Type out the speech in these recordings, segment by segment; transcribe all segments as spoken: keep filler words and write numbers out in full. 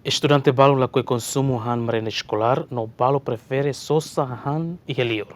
Estudante balu lakohi konsumu hahán merenda eskolár no balu prefere sosa hahán iha liur.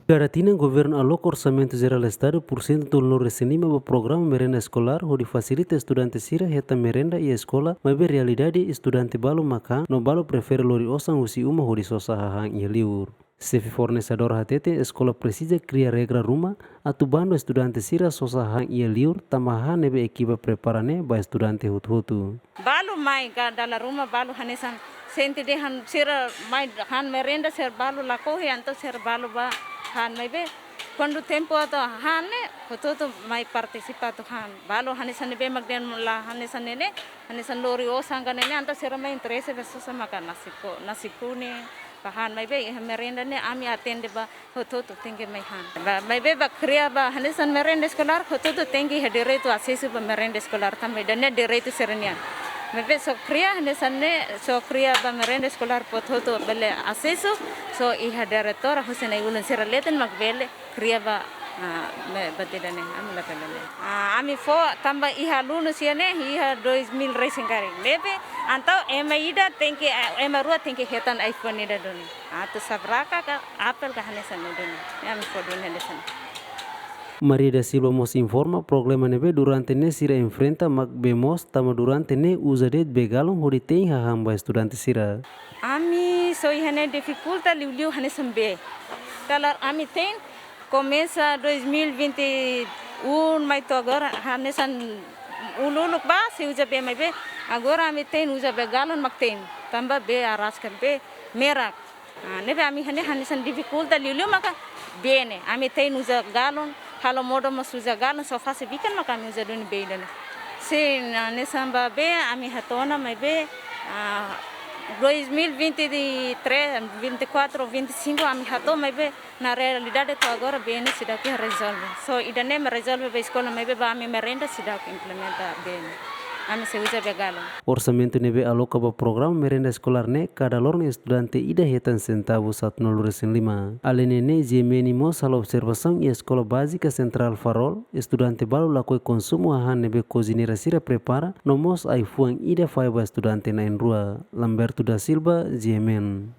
Kada tinan governu aloka Orsamentu Jerál Estadu pursentu tolunulu-resin-lima ba programa merenda eskolár hodi fasilita estudante sira hetan merenda iha eskola, maibé realidade estudante balu makan no balu prefere lori osan husi uma hodi sosa hahán iha liur. Xefe fornesadór hatete eskola presiza kria regra ruma atu bandu estudante sira sosa hahán iha liur, tanba hahán ne'ebé ekipa prepara ne'e ba estudante hotu-hotu. Balu mai ka dala ruma balu hanesan sente dehan sira mai hahán merenda sira balu lakohi, entaun sira balu bá hahán, maibé kuandu tempu atu hahán ne'e hotu-hotu mai partisipa atu hahán. Balu hanesan ne'ebé mak dehan la hanesan ne'e ne'e, hanesan lori osan ka ne'e ne'e, entaun sira mai interese ba sosa maka nasi ko, nasi kuning, ba hahán, maibé iha merenda ne'e ami atende ba hotu-hotu tenke mai hahán. Ba, maibé ba kria ba hanesan merenda eskolár, hotu-hotu tenke iha direitu asesu ba merenda eskolár tanba ida-ne'e direitu sira-nian. Maibé só kria hanesan ne'e, só kria ba merenda eskolár para hotu-hotu bele asesu, só iha diretora husi nai ulun sira leten mak bele kria ba, ah, me, ba ida-ne'e, ami la bele. Ah, ami fó tanba iha alunu sira ne'e, iha dois mil resin karik. Ne'ebé, entaun ema ida tenke, ah, ema rua tenke hetan iPhone ida duni. Atu sabraka ka, Apple ka hanesan ne'e duni. Ami fó duni hanesan. Maria da Silva mós informa problema ne'ebé durante ne'e sira enfrenta mak bee moos tanba durante ne'e uza de'it bee galon hodi tein hahán ba estudante sira. Ami só iha ne'e difikulta liuliu hanesan bee. Kalau ami tein, komesa dois mil e vinte e um mai to'o agora, hanesan uluk-uluk bá sei uza bee maibé, agora ami tein uza bee galon mak tein, tanba bee araska, bee merak. Ah, ne'ebé ami iha ne'e hanesan difikulta liuliu maka bee ne'e. Ami tein uza galon, halo modo mós uza galon, só fase bikan maka ami uza duni bee ida-ne'e. Sin, ah, hanesan ba bee ami hato'o ona maibé, ah, dois mil e vinte e três, vinte e quatro, vinte e cinco ami hato'o maibé, na realidade to'o agora bee ne'e seidauk iha rezolve. Só ida-ne'e mak rezolve ba eskola maibé ba ami merenda seidauk implementa bee ne'e. Ami sei uza bee galon. Orsamentu ne'ebé aloka ba programa merenda eskolár ne'e kada loron estudante ida hetan sentavu sanulu-resin-lima. Alende ne'e, G M N mós halo observasaun iha Eskola Bázika Sentrál Farol, estudante balu lakohi konsumu hahán ne'ebé kozineira sira prepara, no mós ai-fuan ida fahe ba estudante na'in-rua. Lamberto da Silva, G M N.